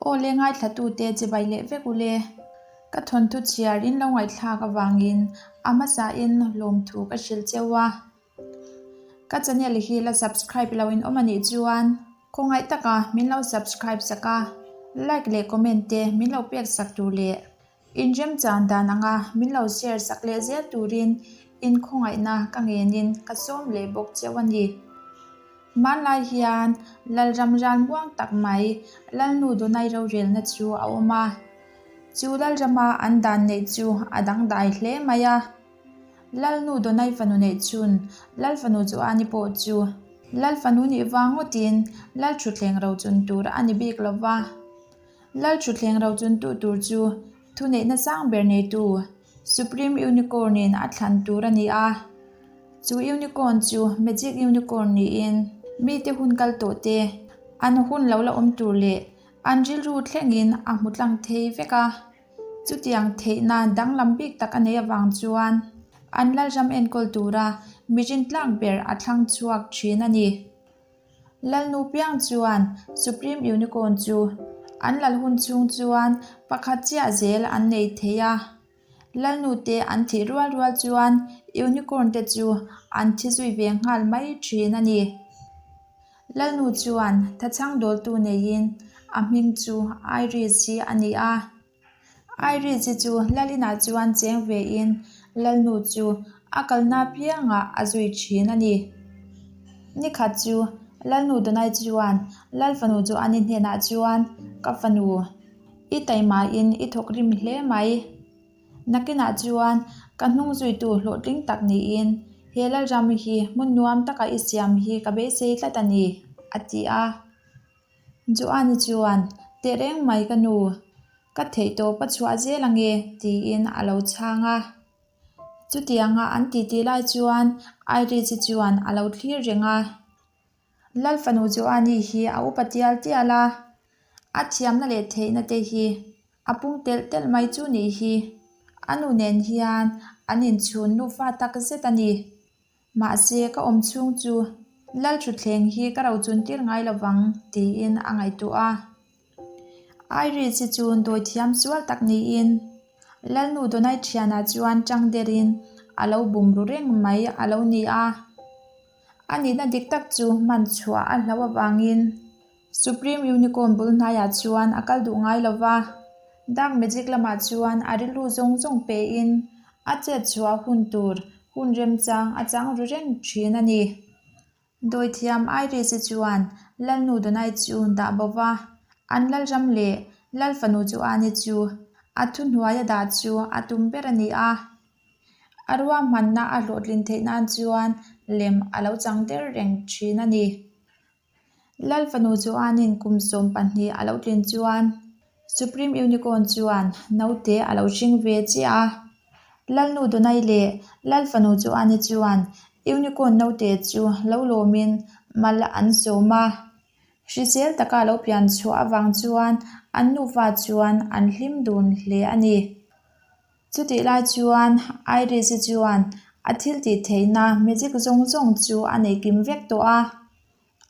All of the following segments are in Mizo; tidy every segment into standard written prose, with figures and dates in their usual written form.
Aw le ngaithlatute chibai leh vek u le. Ka thawnthu chhiar in lo ngaihthlak avangin a hmasain lawmthu ka hrilh cheu a. Ka channel hi la subscribe lo in awm a nih chuan khawngaih taka min lo subscribe sak a, like leh comment te min lo pek sak tur leh inremchan dan anga min lo share sak leh zel turin in khawngaihna ka ngenin ka sawm leh bawk cheu a ni. Hmanlai hian Lalram ral muang tak mai Lalnu Donai rorelna chu a awm a, chu Lalrama an dan neih chu a dangdai hle mai a. Lalnu Donai fanu neih chhun Lal fanu chu a ni pawh chu Lal fanu nih vang ngawtin Lal thutthleng rochun tur a ni bik lo va. Lal thutthleng rochun tu tur chu thuneihna sang ber neitu Supreme Unicorn in a thlan tur a ni a. Chu Unicorn chu Magic Unicorn niin mite hun kal tawh te, an hun lo la awm tur leh an rilru thlengin a hmu tlang thei vek a. Chutiang theihna danglam bik tak a neih avang chuan an Lalram enkawl tura mirin tlak ber a thlang chhuak thin a ni. Lalnu piang chuan Supreme Unicorn chu an lal hun chhung chuan pakhat chiah zel an nei thei a. Lalnu te an thih rual rual chuan Unicorn te chu an thi zui ve nghal mai thin a ni. Lalnu chuan thachhang dawltu neiin a hming chu Iris hi a ni a. Iris hi chu Lalinah chuan cheng vein Lalnu chu a kalna piangah a zui thin a ni. Nikhat chu Lalnu Donai chuan Lalfanu chu a ni hnenah chuan, Ka fanu, i taimahin i thawk rim hle mai. Nakinah chuan ka hnung zuitu hlawhtling tak niin he Lalram hi hmun nuam taka i siam hi ka beisei tlat a ni, a ti a. Joani chuan, Teh reng mai ka nu, ka theih tawp a chhuah zel ange, tiin a lo chhang a. Chutianga an titi lai chuan Iris-i chuan a lo thlir reng a. Lal fanu Joani hi a upa tial tial a, a thiamna leh theihna te hi a pung telh telh mai chu nih hi. A nu nen hian an inchhun nufa tak zet a ni. Mahse, ka awm chhung chu Lal thutthleng hi ka ro chun tir ngai lo vang, tiin a ngaihtuah a. Iris hi chu dawi thiam sual tak niin Lalnu Donai thianah chuan tang derin a lo bum ru reng mai a lo ni a. A nihna dik tak chu hman chhuah a hlauh avangin Supreme Unicorn bul hnaiah chuan a kal duh ngai lo va, Dark Magic lamah chuan a rilru zawng zawng pein a chet chhuah hun tur hun remchang a chang ru reng thin a ni. Dawithiam Iris-i chuan Lalnu Donai chu dah bo va, an Lalram leh Lalfanu chu Ani chu a thuhnuaia dah chu a tum ber a ni a. A ruahmanna a hlawhtlin theih nan chuan lem a lo chang der reng thin a ni. Lal fanu chuanin kum 12 a lo tlin chuan Supreme Unicorn chuan naute a lo hring ve chiah a. Lalnu Donai leh Lal fanu chuani chuan Unicorn naute chu lo lawmin mal an sawm a. Hrisel taka a lo pian chhuah avang chuan an nufa chuan an hlim dun hle a ni. Chutih lai chuan Iris-i chuan a thil tih theihna magic zawng zawng chu a nei kim vek tawh a.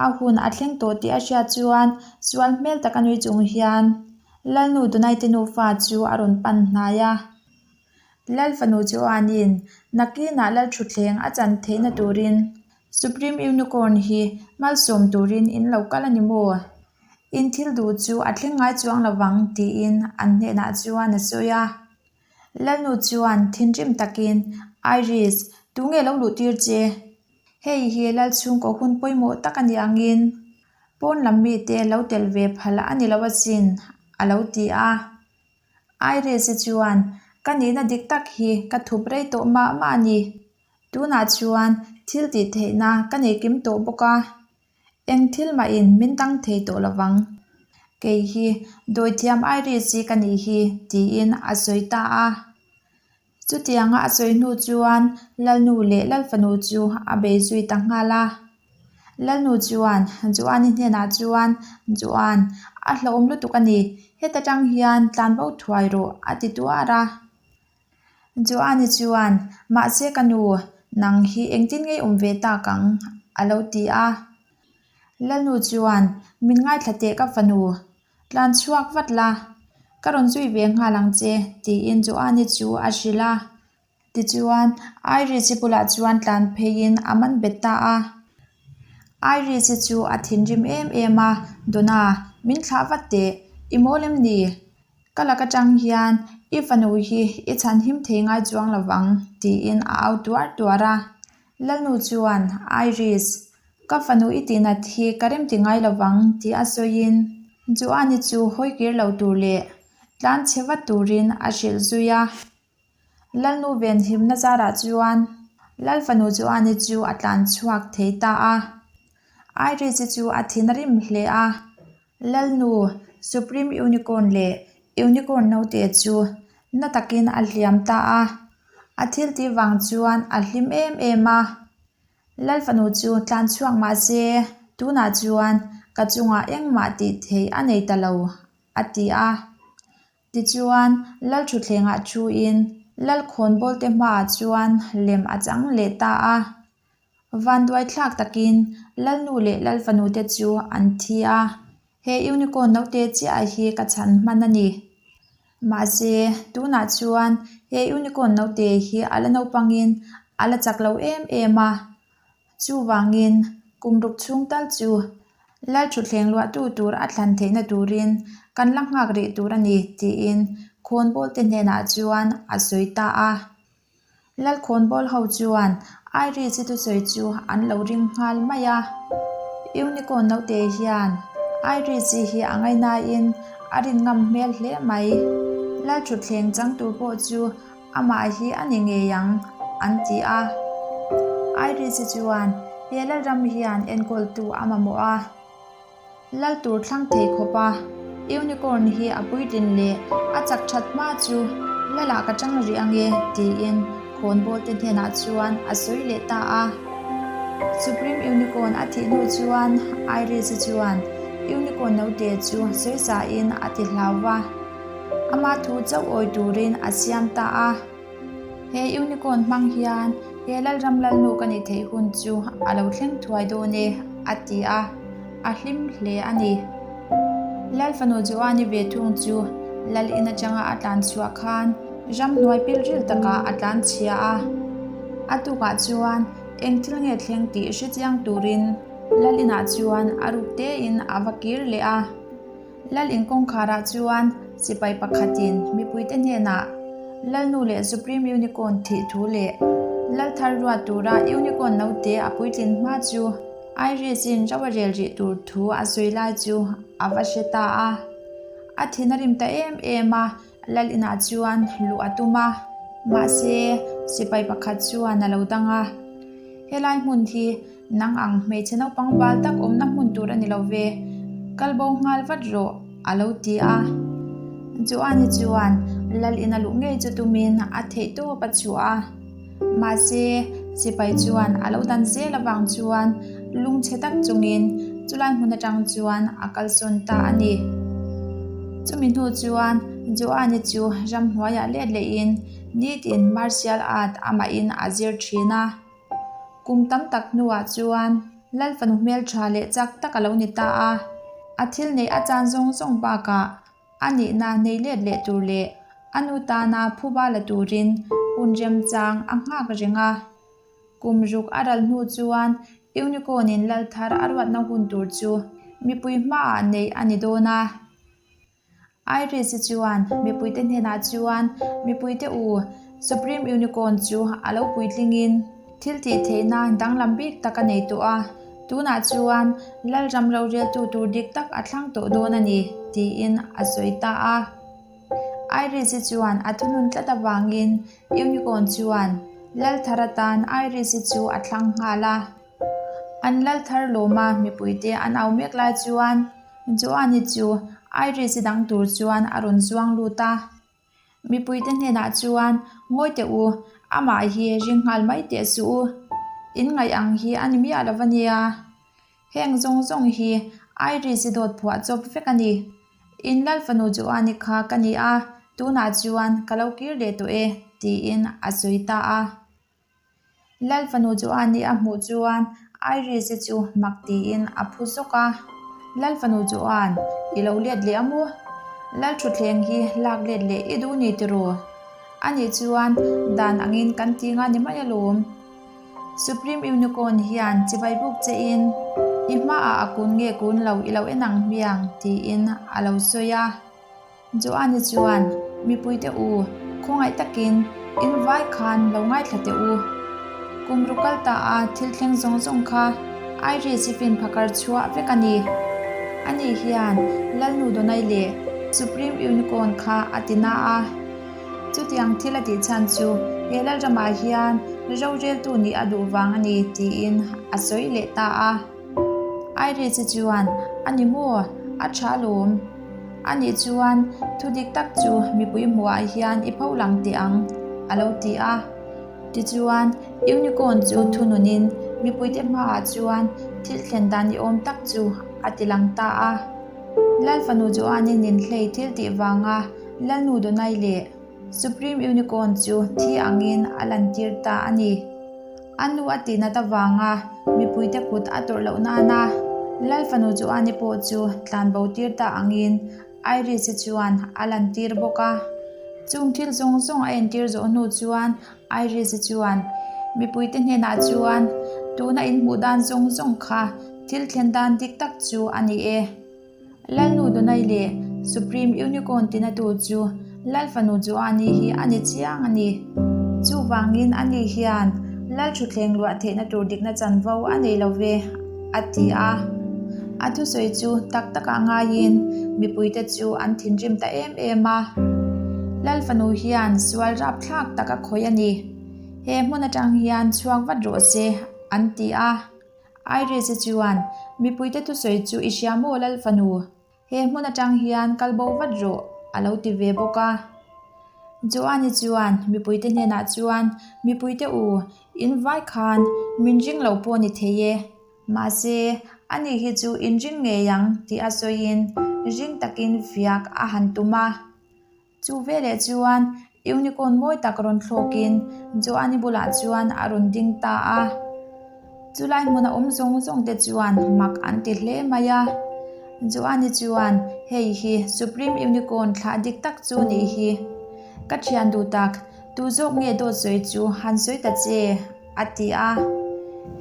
A hun a thleng tawh tih a hriat chuan sual hmel taka nui chung hian Lalnu Donai-te nufa chu a rawn pan hnai a. Lal fanu chuanin nakinah Lal thutthleng a chan theihna turin Supreme Unicorn hi malsawm turin in lo kal a ni maw? In thil duh chu a thleng ngai chuang lo vang tiin an hnenah chuan a sawi a. Lalnu chuan thinrim takin, Iris, tunge lo luh tir che? Hei hi Lal chhungkaw hun pawimawh tak a ni angin pawn lam mite lo tel ve phal a ni lo asin, a lo ti a. Iris-i chuan, Ka nihna dik tak hi ka thup rei tawh mah mah a ni. Tunah chuan thil tih theihna ka nei kim tawh bawk a. Eng thil mahin min dang thei tawh lo vang. Kei hi dawithiam Iris hi ka nih hi, tiin a sawi ta a. Chutianga a sawi hnu chuan Lalnu leh Lalfanu chu a bei zui ta nghal a. Lalnu chuan Joan-i hnenah chuan, Joan, a hlauhawm lutuk a ni. Heta tang hian tlan bo thuai rawh, a ti tuar a. Joani chuan, Mahse ka nu, nang hi engtin ngei awm ve tak ang? a lo ti a. Lalnu chuan, Min ngaithla teh ka fanu. Tlan chhuak vat la, ka rawn zui ve nghal ang che, tiin Joani chu a hrilh a. Tichuan, Iris-i bulah chuan tlan pheiin a man bet ta a. Iris-i chu a thinrim em em a, Donna, min thlah vat teh, i mawl em ni? Ka lak atang hian i fanu hi i chhan him thei ngai chuang lo vang, tiin a au tuar tuar a. Lalnu chuan, Iris, ka fanu i tihnat hi ka remti ngai lo vang, tih a sawiin Joani chu hawi kir lo tur leh tlan chhe vat turin a hrilh zui a. Lalnu venhimna zarah chuan Lal fanu Joani chu a tlan chhuak thei ta a. Iris-i chu a thin a rim hle a. Lalnu, Supreme Unicorn leh Unicorn naute chu na takin a hliam ta a. A thil tih vang chuan a hlim em em a. Lal fanu chu tlan chhuak mah se, tunah chuan ka chungah engmah tih theih a nei ta lo, a ti a. Tichuan, Lal thutthlengah thuin Lal khawnbawlte hmaah chuan lem a chang leh ta a. Vanduai thlak takin Lalnu leh Lal fanute chu an thi a, he unicorn naute chiah hi ka chhan hman a ni. Mahse, tunah chuan he unicorn naute hi a la naupangin a la chak lo em em a. Chuvangin, kum ruk chhung tal chu Lal thutthleng luahtu tur a thlan theihna turin kan la nghak rih tur a ni, tiin khawnbawlte hnenah chuan a sawi ta a. Lal khawnbawl ho chuan Iris-i thusawi chu an lo ring nghal mai a. Unicorn naute hian Iris-i hi a ngainain a rin ngam hmel hle mai. Lal thutthleng chang tur pawh chu Amah hi a ni ngei ang, an ti a. Iris-i chuan he Lalram hian enkawltu a mamawh a, Lal tur thlang thei khawp a, Unicorn hi a puitlin leh a chak that hma chu Lalah ka chang rih ange, tiin khawnbawlte hnenah chuan a sawi leh ta a. Supreme Unicorn a thih hnu chuan Iris-i chuan Unicorn naute chu sawisain a ti hlau va. Ama thu chauh awi turin a siam ta a. He unicorn hmang hian he Lalram Lalnu ka nih theih hun chu a lo thleng thuai dawn e, a ti a, a hlim hle a ni. Lal fanu Joani ve thung chu Lal in atanga a tlan chhuah khan ramhnuai pilril takah a tlan chhia a. A tukah chuan eng thil nge thleng tih hre chiang turin Lal inah chuan a ruk tein a va kir leh a. Lal in kawngkharah chuan sipai pakhatin mipuite hnenah Lalnu leh Supreme Unicorn thih thu leh Lal thar ruat tura Unicorn naute a puitlin hma chu Iris-in ro a rel rih tur thu a sawi lai chu a va hre ta a. A thin a rim ta em em a, Lal inah chuan luh a tum a, mahse sipai pakhat chuan a lo dang a. Helai hmun hi Nang ang hmeichhe naupang val tak awmna hmun tur a ni lo ve, kal bo nghal vat rawh, a lo ti a. Joani chuan Lal in a luh ngei chu tumin a theih tawp a chhuah a. Mahse, sipai chuan a lo dan zel avang chuan lungchhe tak chungin chulai hmun atang chuan a kalsawn ta a ni. Chumi hnu chuan Joani chu ramhnuaiah let lehin nitin martial art amahin a zir thin a. Kum tam tak hnuah chuan Lal fanu hmeltha leh chak tak a lo ni ta a. A thil neih a chan zawng zawng bakah a nihna nei let leh tur leh a nu tana phuba la turin hun remchang a nghak reng a. Kum ruk a ral hnu chuan Unicorn-in Lal thar a ruatna hun tur chu mipui hmaah neih a ni dawn a. Iris-i chuan mipuite hnenah chuan, Mipuite u, Supreme Unicorn chu a lo puitlingin thil tih theihna danglam bik tak a nei tawh a, tunah chuan Lalram roreltu tur dik tak a thlang tawh dawn a ni, tiin a sawi ta a. Iris-i chuan a thunun tlat avangin Unicorn chuan Lal thar atan Iris-i chu a thlang nghal a. An Lal thar lawma mipuite an au mek lai chuan, Joani chu Iris-i dang tur chuan a rawn zuang lut a. Mipuite hnenah chuan, Ngawi teh u, amah hi ring nghal mai teh suh u. In ngaih ang hi a ni miah lo va nia. Heng zawng zawng hi Iris-i dawt phuah chawp vek a ni. In lal fanu Joani kha ka ni a, tunah chuan ka lo kir leh tawh e, tiin a sawi ta a. Lal fanu chu a nih a hmuh chuan Iris-i chu mak tiin a phu zawk a. Lal fanu chuan, I lo let leh a maw? Lal thutthleng hi lak let leh i duh ni tiraw? Anih chuan dan angin kan ti nga ni mai alawm. Supreme Unicorn hian chibai buk che in i hmaah a kun nge kun lo i lo en ang hmiang tiin a lo sawi a. Joani chuan, Mipuite u, khawngaih takin in vai khan lo ngaithla teh u. Kum ru kal ta a thil thleng zawng zawng kha Iris i fin phakar chhuah vek a ni. Ani hian Lalnu Donai leh Supreme Unicorn kha a ti na a. Chutiang thil a tih chhan chu he Lalramah hian roreltu nih a duh vang a ni tiin a sawi leh ta a. Iris-i chuan, A ni maw? A tha alawm. Anih chuan thu dik tak chu mipui hmuhah hian i pho lang teh ang, a lo ti a. Tichuan, Unicorn chu thununin mipuite hmaah chuan thil thlen dan i awm tak chu a ti lang ta a. Lal fanu Joanne ninhlei thil tih vanga Lalnu Donai leh Supreme Unicorn chu thi angin a lantir ta a ni. A nu a tihnat avanga mipuite kut a tawrh loh nana Lal fanu Joanne pawh chu tlanbo tir ta angin Iris-i chuan a lantir bawk a. Chung thil zawng zawng a entir zawh hnu chuan Iris-i chuan mipuite hnenah chuan tuna inhmuh dan zawng zawng kha thil thlen dan dik tak chu a ni e. Lalnu Donai leh Supreme Unicorn tinatu chu Lal fanu Joani hi a ni chiang a ni. Chuvangin ani hian Lal thutthleng luah theihna tur dikna chanvo a nei lo ve, a ti a. A thusawi chu tak takah ngaiin mipuite chu an thinrim ta em em a. Lal fanu hian sual rapthlak tak a khawih a ni. He hmun atang hian chhuak vat rawh se, an ti a. Iris-i chuan, Mipuite thusawi chu i hria maw Lal fanu? He hmun atang hian kal bo vat rawh, a lo ti ve bawk a. Joani chuan mipuite hnenah chuan, Mipuite u, in vai khan min ring lo pawh ni thei e. Mahse, ani hi chu in ring ngei ang tih a sawiin ring takin fiak a han tum a. Chu veleh chuan Unicorn mawi tak rawn thlawkin Joani bulah chuan a rawn ding ta a. Chulai hmuna awm zawng zawng te chuan mak an ti hle mai a. Joani chuan, Hei hi Supreme Unicorn thlah dik tak chu nih hi. Ka thian duh tak, tu zawk nge dawt sawi chu han sawi ta che, a ti a.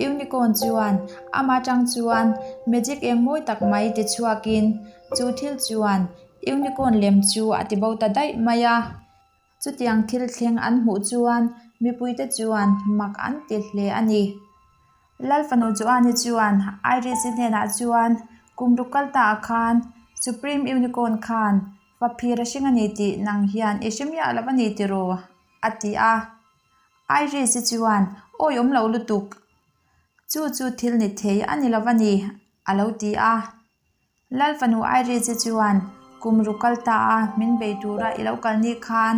Unicorn chuan amah tang chuan magic eng mawi tak mai ti chhuakin chu thil chuan Unicorn lem chu a ti bo ta daih mai a, chutiang thil thleng an hmuh chuan mipuite chuan mak an ti hle a ni. Lal fanu Joani chuan Iris-i hnenah chuan kum ruk kal ta ah khan Supreme Unicorn khan faphir a hring a ni tih nang hian i hre miah lo a ni tiraw? a ti a. Iris-i chuan Awi awm lo lutuk! Chu chu thil ni thei a ni lo a ni, a lo ti a. Lal fanu Iris-i chuan kum ruk kal ta a min bei tura i lo kal ni khan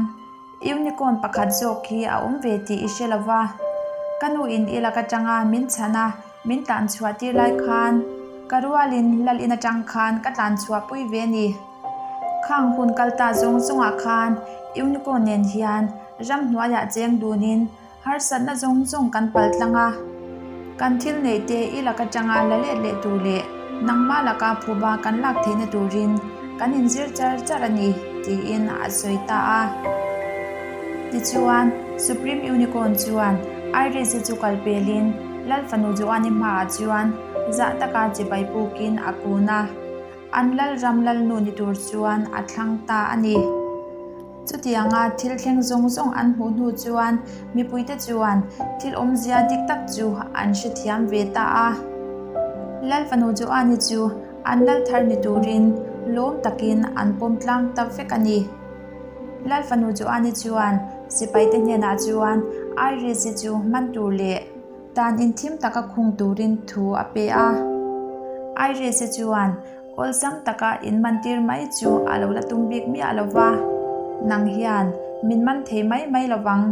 unicorn pakhat zawk hi a awm ve tih i hre lo va. Ka nu in i lak atanga min chhan a min tlan chhuah tir lai khan ka rualin lal in atang khan ka tlan chhuah pui ve a ni. Khang hun kal ta zawng zawngah khan unicorn nen hian ramhnuaiah cheng dunin Harsatna zawng zawng kan pal tlang a, kan thil neih te i lak atanga la let leh tur leh nangmah laka phuba kan lak theihna turin kan inzir char char a ni, tiin a sawi ta a. Tichuan, Supreme Unicorn chuan Iris-i chu kal pelin Lal fanu Joan-i hmaah chuan zah taka chibai pukin a kun a. An Lalram Lalnu ni tur chuan a thlang ta a ni. Chutianga thil thleng zawng zawng an hmuh hnu chuan mipuite chuan thil awmzia dik tak chu an hrethiam ve ta a. Lal fanu Joani chu an lal thar ni turin lawm takin an pawm tlang ta vek a ni. Lal fanu Joani chuan sipaite hnenah chuan Iris-i chu man tur leh tan inthim taka khung turin thu a pe a. Iris-i chuan Awlsam taka in mantir mai chu a lo la tum bik miah lo va, nang hian min man thei mai mai lo vang.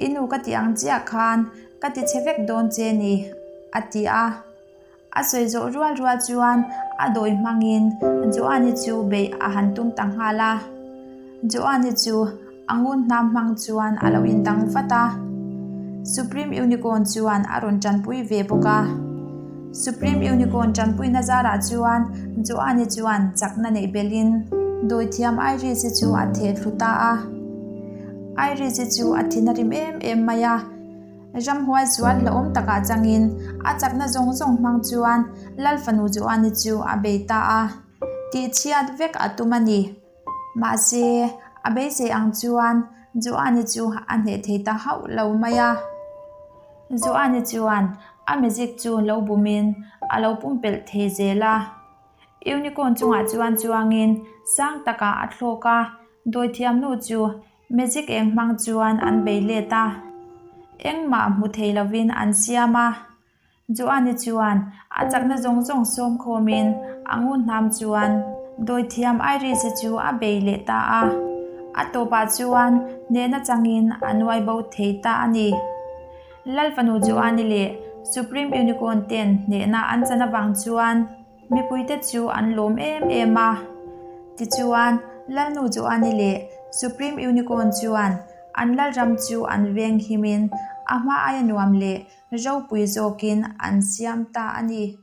I nu ka ti ang chiah khan ka ti chhe vek dawn che ni, a ti a. A sawi zawh rual rual chuan a dawi hmangin Joani chu beih a han tum ta nghal a. Joani chu A ngun hnam hmang chuan a lo indang vat a, Supreme Unicorn chuan a rawn tanpui ve bawk a. Supreme Unicorn tanpuina zarah chuan Joanne chuan chakna neih belhin dawithiam Iris-i chu a theh thlu ta a. Iris-i chu a thin a rim em em mai a. Ramhuai zual hlauhawm takah changin a chakna zawng zawng hmang chuan Lal fanu Joanne chu a bei ta a. Tihchhiat vek a tum a ni. Mahse, a beisei ang chuan Joanne chu a hneh thei ta hauh lo mai a. Joanne chuan a magic chu lo bumin a lo pumpelh thei zel a. Unicorn chungah chuan chuangin sang takah a thlawk a, dawithiamnu chu magic eng hmang chuan an bei let a. Engmah hmu thei lovin an siam a. Joani chuan a chakna zawng zawng sawm khawmin a ngun hnam chuan dawithiam Iris-i chu a bei leh ta a. A tawpah chuan hnehna changin a nuai bo thei ta a ni. Lal fanu Joani leh Supreme Unicorn ten hnehna an chan avang chuan Mipuite chu an lawm em em a. Tichuan, Lalnu Joani leh Supreme Unicorn chuan an lalram chu an veng himin a hma aia nuam leh ropui zawkin an siam ta a ni.